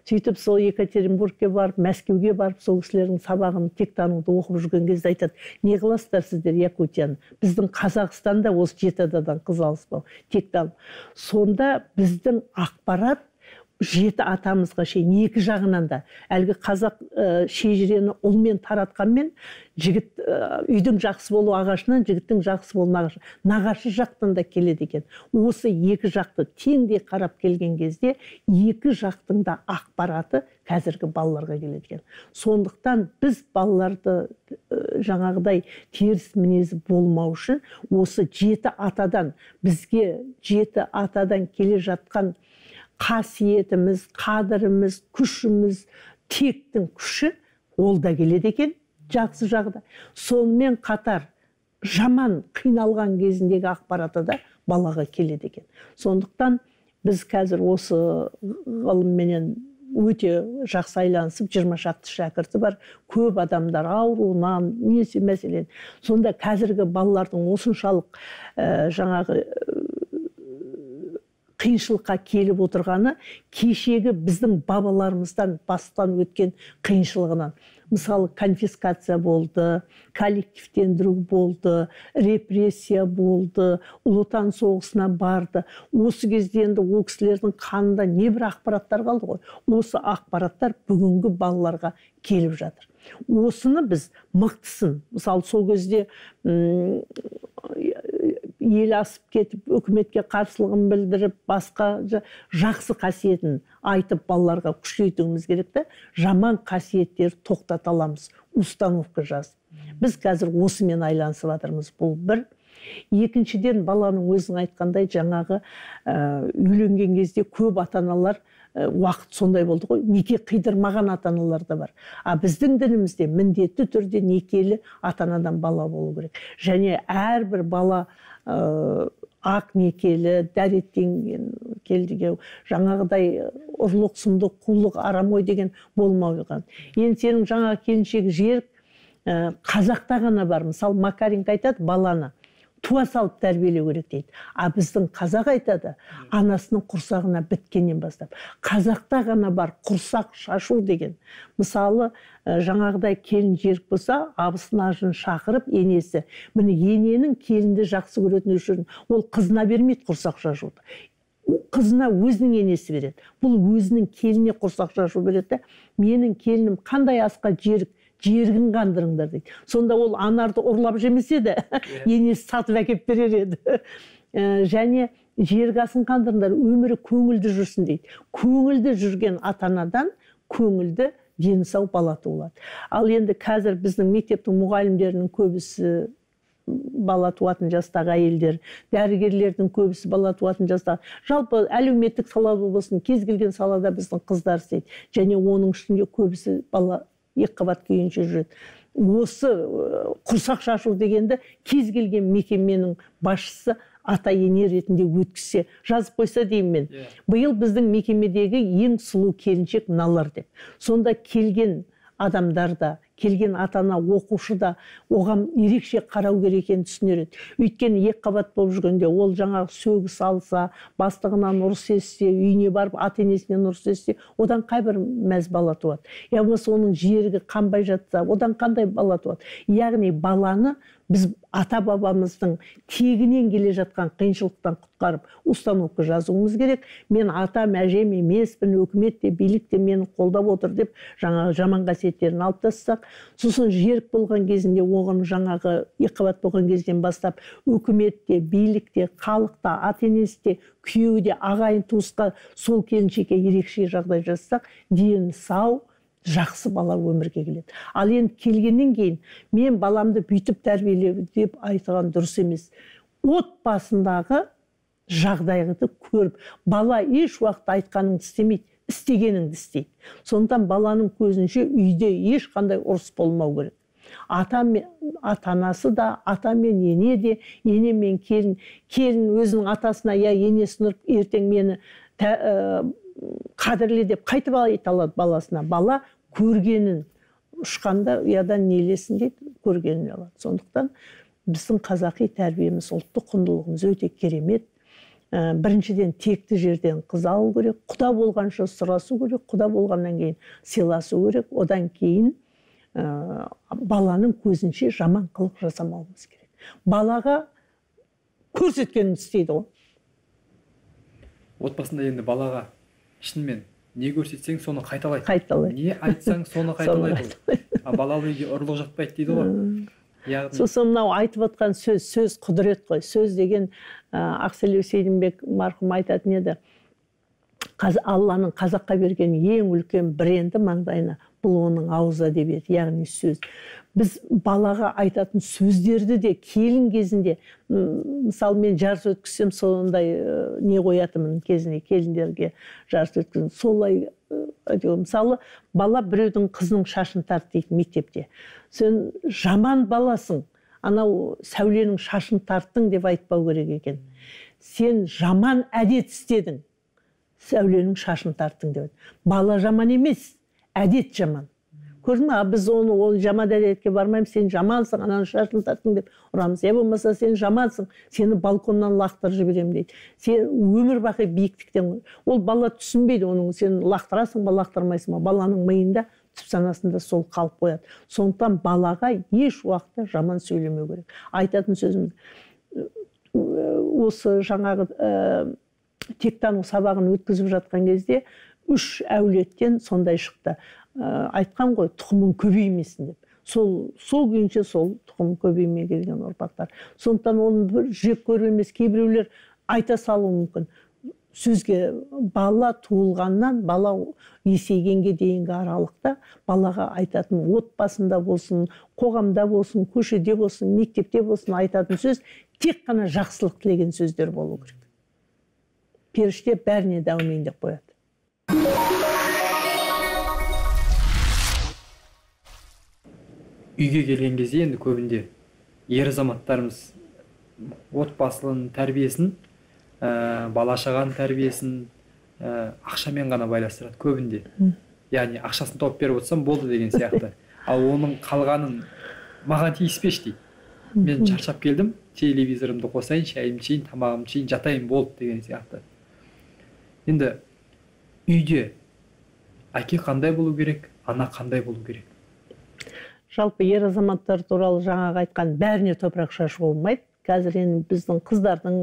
Сөйтіп сол Екатеринбургке барып, Мәскеуге барып, сол кісілердің сабағын тектануды оқып жүрген кезде айтады, не қыласыздар сіздер Якутияны? Біздің Қазақстанда осы жеті атадан қыз алыспау, тектану. Сонда біздің ақпарат жеті атамызға шейін екі жағынан да, әлгі қазақ шежірені ұлмен таратқанмен, жігіт үйдің жақсы болу ағашынан, жігіттің жақсы болу нағашы, нағашы жақтан да келеді екен. Осы екі жақты теңдей қарап келген кезде екі жақтың да ақпараты қазіргі балаларға келеді екен. Сондықтан біз балаларды жаңағыдай теріс мінезі болмау үшін осы жеті атадан, бізге жеті атадан келе жатқан қасиетіміз, қадіріміз, күшіміз, тектің күші ол да келеді екен, жақсы жағы да. Сонымен қатар жаман қиналған кезіндегі ақпараты да балаға келеді екен. Сондықтан біз қазір осы ғылымменен өте жақсы айланысып, 20 шақты шәкірті бар, көп адамдар ауруынан, несі мәселен. Сонда қазіргі балалардың осыншалық жаңағы қиыншылыққа келіп отырғаны кешегі біздің бабаларымыздан бастан өткен қиыншылығынан. Мысалы, конфискация болды, коллективтендіру болды, репрессия болды, Ұлы Отан соғысына барды. Осы кезде енді ол кісілердің қанында небір ақпараттар қалды ғой. Осы ақпараттар бүгінгі балаларға келіп жатыр. Осыны біз мықтысын, мысалы, сол кезде ел асып кетіп, үкіметке қарсылығын білдіріп, басқа жақсы қасиетін айтып балаларға күшейтуіміз керек те, жаман қасиеттерді тоқтата аламыз, установка жазып. Біз қазір осымен айланысып жатырмыз. Бұл бір. Екіншіден, баланың өзің айтқандай жаңағы үйленген кезде көп ата-аналар, уақыт сондай болды ғой, неке қидырмаған ата-аналар да бар. А біздің дінімізде міндетті түрде некелі ата-анадан бала болу керек. Және әрбір бала ақ некелі, дәреттен келдіге, жаңағыдай ұрлық, сұмдық, қулық, арам ой деген болмауған. Енді сенің жаңа келіншек жерік қазақта ғана бар. Мысалы, Макаренко айтады, баланы туа салып тәрбиелеу керек дейді. А біздің қазақ айтады, анасының құрсағына біткеннен бастап. Қазақта ғана бар құрсақ шашу деген. Мысалы, жаңағыдай келін жерік болса, абысын ажын шақырып енесі. Міне, ененің келінді жақсы көретіні үшін ол қызына бермейді құрсақ шашуды. Қызына өзінің енесі береді. Бұл өзінің келініне құрсақ шашу береді. Менің келінім қандай асқа жерік, жерігін қандырыңдар дейді. Сонда ол анарды ұрлап жемесе де, енесі сатып әкеп берер еді. Және жерік асын қандырыңдар, өмірі көңілді жүрсін дейді. Көңілді жүрген ата-анадан көңілді дені сау бала туылады. Ал енді қазір біздің мектептің мұғалімдерінің көбісі бала туатын жастағы әйелдер, дәрігерлердің көбісі бала туатын жастағы. Жалпы әлеуметтік салада болсын, кез келген салада біздің қыздар істейді. Және оның ішінде көбісі бала екі қабат күйінше жүреді. Осы құрсақ шашу дегенді кез келген мекеменің басшысы ата-ене ретінде өткізсе, жазып қойса деймін мен. Биыл біздің мекемедегі ең сұлу келіншек мыналар деп. Сонда келген адамдар да, келген ата-ана, оқушы да оған ерекше қарау керек екенін түсінер еді. Өйткені екі қабат болып жүргенде ол жаңағы сөгіс алса, бастығынан ұрыс естісе, үйіне барып ата-енесінен ұрыс естісе, одан қай бір мәз бала туады? Я болмаса оның жерігі қанбай жатса, одан қандай бала туады? Яғни баланы біз ата-бабамыздың тегінен келе жатқан қиыншылықтан құтқарып, установка жазуымыз керек. Мен атам, әжем емеспін, өкімет те, билік те мені қолдап отыр деп жаңағы жаман қасиеттерін алып тастасақ, сосын жерік болған кезінде оған жаңағы екі қабат болған кезден бастап өкімет те, билік те, халық та, ата-енесі де, күйеуі де, ағайын туысқа сол келіншекке ерекше жағдай жасасақ, дені сау, жақсы бала өмірге келеді. Ал енді келгеннен кейін мен баламды бүйтіп тәрбиелеу деп айтқан дұрыс емес. Отбасындағы жағдайды көріп, бала еш уақытта айтқаныңды істемейді, істегеніңді істейді. Сондықтан баланың көзінше үйде ешқандай ұрыс болмау керек. Ата-анасы да, ата мен ене де, ене мен келін, келін өзінің атасына я енесін ұрып, ертең мені қадірле деп қайтып айта алады баласына. Бала көргенін ұшқанда ұядан нелесін дейді, көргенін алады. Сондықтан біздің қазақи тәрбиеміз, ұлттық құндылығымыз өте керемет. Біріншіден, текті жерден қыз алу керек, құда болғанша сұрасу керек, құда болғаннан кейін сыйласу керек, одан кейін баланың көзінше жаман қылық жасамауымыз керек. Балаға көрсеткенін істейді ғой. Отбасында енді балаға шынымен не көрсетсең соны қайталайды. Қайталайды. Не айтсаң соны қайталайды. А балалы үйге ұрлық жатпайды дейді ғой. Яғни сосын мынау айтып отқан сөз, сөз құдірет қой. Сөз деген Ақселеу Сейдімбек марқұм айтатын еді. Алланың қазаққа берген ең үлкен бренді маңдайына бұл оның ауыз әдебиеті, яғни сөз. Біз балаға айтатын сөздерді де келін кезінде, мысалы мен жарыс өткізсем сондай не қоятынмын кезінде келіндерге жарыс өткізіп, солай мысалы бала біреудің қызының шашын тарт дейді мектепте. Сен жаман баласың, анау Сәуленің шашын тарттың деп айтпау керек екен. Сен жаман әдет істедің, Сәуленің шашын тарттың деп. Бала жаман емес, әдет жаман. Көрдің бе? Біз оны ол жаман әдетке бармаймыз, сен жамансың, ананың шашын тарттың деп ұрамыз. Я болмаса сен жамансың, сені балконнан лақтырып жіберемін дейді. Сен өмір бақи биіктіктен. Ол бала түсінбейді оның, сен лақтырасың ба, лақтырмайсың ба? Баланың миында, түп санасында сол қалып қояды. Сондықтан балаға еш уақытта жаман сөйлемеу керек. Айтатын сөзіміз осы жаңағы тектану сабағын өткізіп жатқан кезде 3 әулеттен сондай шықты. Айтқан ғой, тұқымың көбеймесін деп. Сол күйінше сол тұқым көбеймей келген ұрпақтар. Сондықтан оны бір жек көру емес, кейбіреулер айта салуы мүмкін. Сөзге бала туылғаннан бала есейгенге дейінгі аралықта балаға айтатын, отбасында болсын, қоғамда болсын, көшеде болсын, мектепте болсын айтатын сөз тек қана жақсылық тілеген сөздер болу керек. Періште бәріне де әумин деп қояды. Үйге келген кезде енді көбінде ер азаматтарымыз отбасының тәрбиесін, бала шағаның тәрбиесін ақшамен ғана байластырады көбінде. Яғни ақшасын тауып беріп отырсам болды деген сияқты. Ал оның қалғанын маған тиіспеші дейді. Мен шаршап келдім, телевизорымды қосайын, шайымды ішейін, тамағымды ішейін, жатайын болды деген сияқты. Енді үйде әке қандай болу керек, ана қандай болу керек? Жалпы ер азаматтар туралы жаңағы айтқан бәріне топырақ шашуға болмайды. Қазір енді біздің қыздардың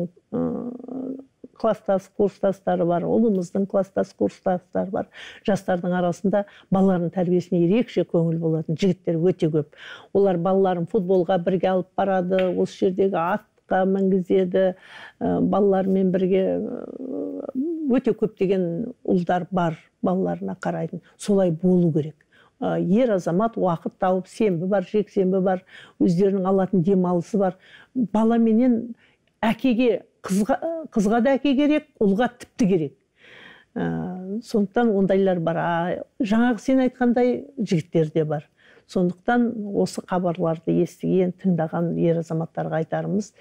кластас, курстастары бар, ұлымыздың кластас, курстастары бар. Жастардың арасында балалардың тәрбиесіне ерекше көңіл болатын жігіттер өте көп. Олар балаларын футболға бірге алып барады, осы жердегі атқа мінгізеді, балалармен бірге өте көптеген ұлдар бар балаларына қарайтын. Солай болу керек. Ер азамат уақыт тауып, сенбі бар, жексенбі бар, өздерінің алатын демалысы бар. Бала менен әкеге, қызға да әке керек, ұлға тіпті керек. Сондықтан ондайлар бар. Жаңағы сен айтқандай жігіттер де бар. Сондықтан осы хабарларды естіген, тыңдаған ер азаматтарға айтарымыз,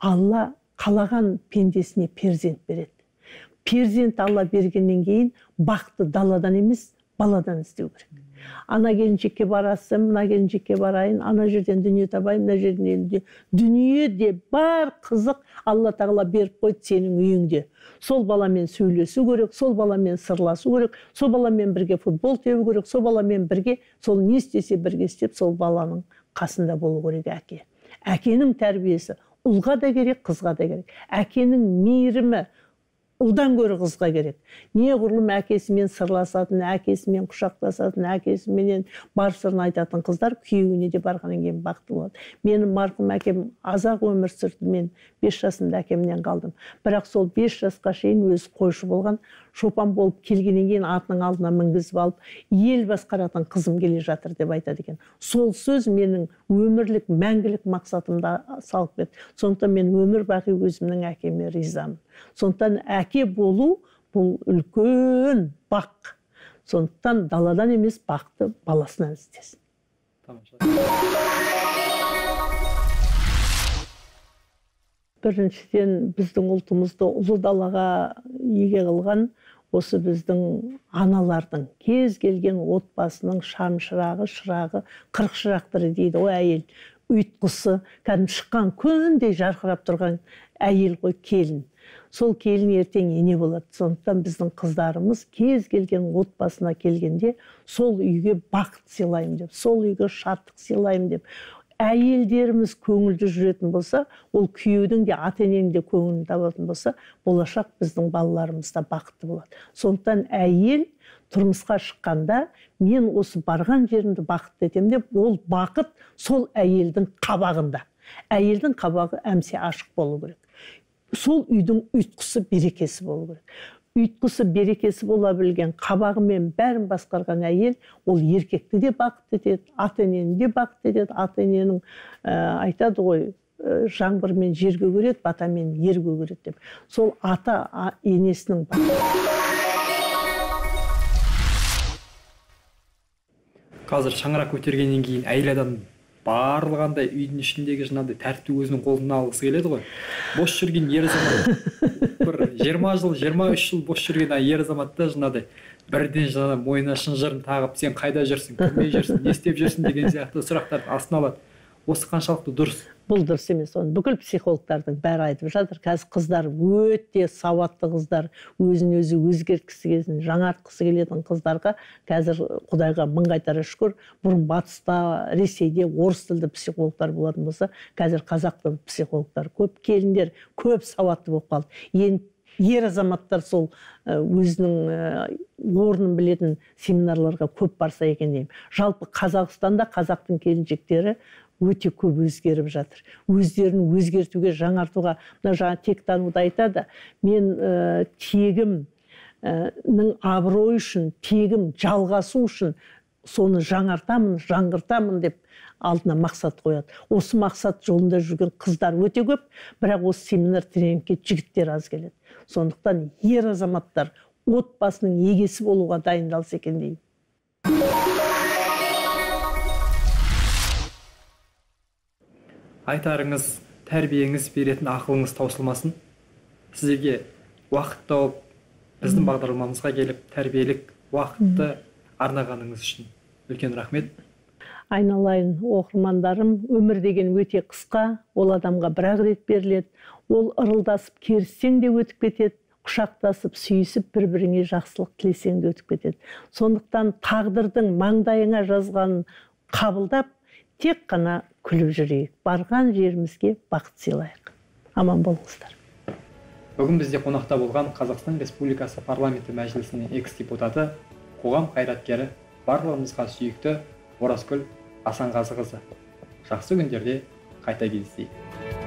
Алла қалаған пендесіне перзент береді. Перзент Алла бергеннен кейін бақты даладан емес, баладан іздеу керек. Ана келіншекке барасың, мына келіншекке барайын, ана жерден дүние табайын, мына жерден дүние. Дүниеде бар қызық Алла тағала беріп қойды сенің үйіңде. Сол баламен сөйлесу керек, сол баламен сырласу керек, сол баламен бірге футбол теу керек, сол баламен бірге, сол не істесе бірге істеп, сол баланың қасында болу керек әке. Әкенің тәрбиесі ұлға да керек, қызға да керек. Әкенің мейірімі ұлдан гөрі қызға керек. Неғұрлым әкесімен сырласатын, әкесімен құшақтасатын, әкесіменен бар сырын айтатын қыздар күйеуіне де барғаннан кейін бақытты болады. Менің марқұм әкем аз-ақ өмір сүрді, мен 5 жасымда әкемнен қалдым. Бірақ сол 5 жасқа шейін өзі қойшы болған, шопан болып келгеннен кейін атының алдына мінгізіп алып, ел басқаратын қызым келе жатыр деп айтады екен. Сол сөз менің өмірлік, мәңгілік мақсатымда салып кетті. Сондықтан мен өмір бақи өзімнің әкеме ризамын. Сондықтан әке болу бұл үлкен бақ. Сондықтан даладан емес, бақты баласынан іздесін. Біріншіден, біздің ұлтымызды ұлы далаға еге қылған осы біздің аналардың кез келген отбасының шам шырағы, шырағы, 40 шырақтыры дейді ғой әйел. Ұйтқысы, кәдімгі шыққан күндей жарқырап тұрған әйел ғой келін. Сол келін ертең ене болады. Сондықтан біздің қыздарымыз кез келген отбасына келгенде сол үйге бақыт сыйлаймын деп, сол үйге шаттық сыйлаймын деп. Әйелдеріміз көңілді жүретін болса, ол күйеудің де, ата-ененің де көңілін табатын болса, болашақ біздің балаларымыз да бақытты болады. Сондықтан әйел тұрмысқа шыққанда мен осы барған жерімді бақытты етемін деп, ол бақыт сол әйелдің қабағында. Әйелдің қабағы әмсе ашық болу керек. Сол үйдің ұйтқысы, берекесі болу керек. Ұйтқысы, берекесі бола білген, қабағымен бәрін басқарған әйел, ол еркекті де бақытты етеді, ата-енені де бақытты етеді. Ата-ененің айтады ғой, жаңбырмен жер көгереді, батамен ер көгереді деп. Сол ата-енесінің бақыты. Қазір шаңырақ көтергеннен кейін әйел адам барлығандай үйдің ішіндегі жаңағыдай тәртіпті өзінің қолына алғысы келеді ғой. Бос жүрген ер азамат бір 20 жыл, 23 жыл бос жүрген ер азаматта жаңағыдай бірден жаңағыдай мойнына шынжырын тағып, сен қайда жүрсің, кіммен жүрсің, не істеп жүрсің деген сияқты сұрақтарды астына алады. Осы қаншалықты дұрыс? Бұл дұрыс емес. Оны бүкіл психологтардың бәрі айтып жатыр. Қазір қыздар өте сауатты қыздар, өзін өзі өзгерткісі келетін, жаңартқысы келетін қыздарға қазір Құдайға мың қайтара шүкір. Бұрын батыста, Ресейде орыс тілді психологтар болатын болса, қазір қазақ тілді психологтар көп, келіндер көп сауатты болып қалды. Енді ер азаматтар сол өзінің орнын білетін семинарларға көп барса екен деймін. Жалпы Қазақстанда қазақтың келіншектері өте көп өзгеріп жатыр. Өздерін өзгертуге, жаңартуға, мына жаңа тектануда айтады, мен тегімнің абыройы үшін, тегім жалғасу үшін соны жаңартамын, жаңғыртамын деп алдына мақсат қояды. Осы мақсат жолында жүрген қыздар өте көп, бірақ осы семинар тренингке жігіттер аз келеді. Сондықтан ер азаматтар отбасының егесі болуға дайындалса екен деймін. Айтарыңыз, тәрбиеңіз, беретін ақылыңыз таусылмасын. Сіздерге уақыт тауып, біздің бағдарламамызға келіп, тәрбиелік уақытты арнағаныңыз үшін үлкен рахмет. Айналайын оқырмандарым, өмір деген өте қысқа, ол адамға бір-ақ рет беріледі. Ол ырылдасып керіссең де өтіп кетеді, құшақтасып, сүйісіп, бір-біріңе жақсылық тілесең де өтіп кетеді. Сондықтан тағдырдың маңдайыңа жазғанын қабылдап, тек қана күліп жүрейік. Барған жерімізге бақыт сыйлайық. Аман болыңыздар. Бүгін бізде қонақта болған Қазақстан Республикасы Парламенті Мәжілісінің экс-депутаты, қоғам қайраткері, барлығымызға сүйікті Оразгүл Асанғазықызы. Жақсы күндерде қайта кездесейік.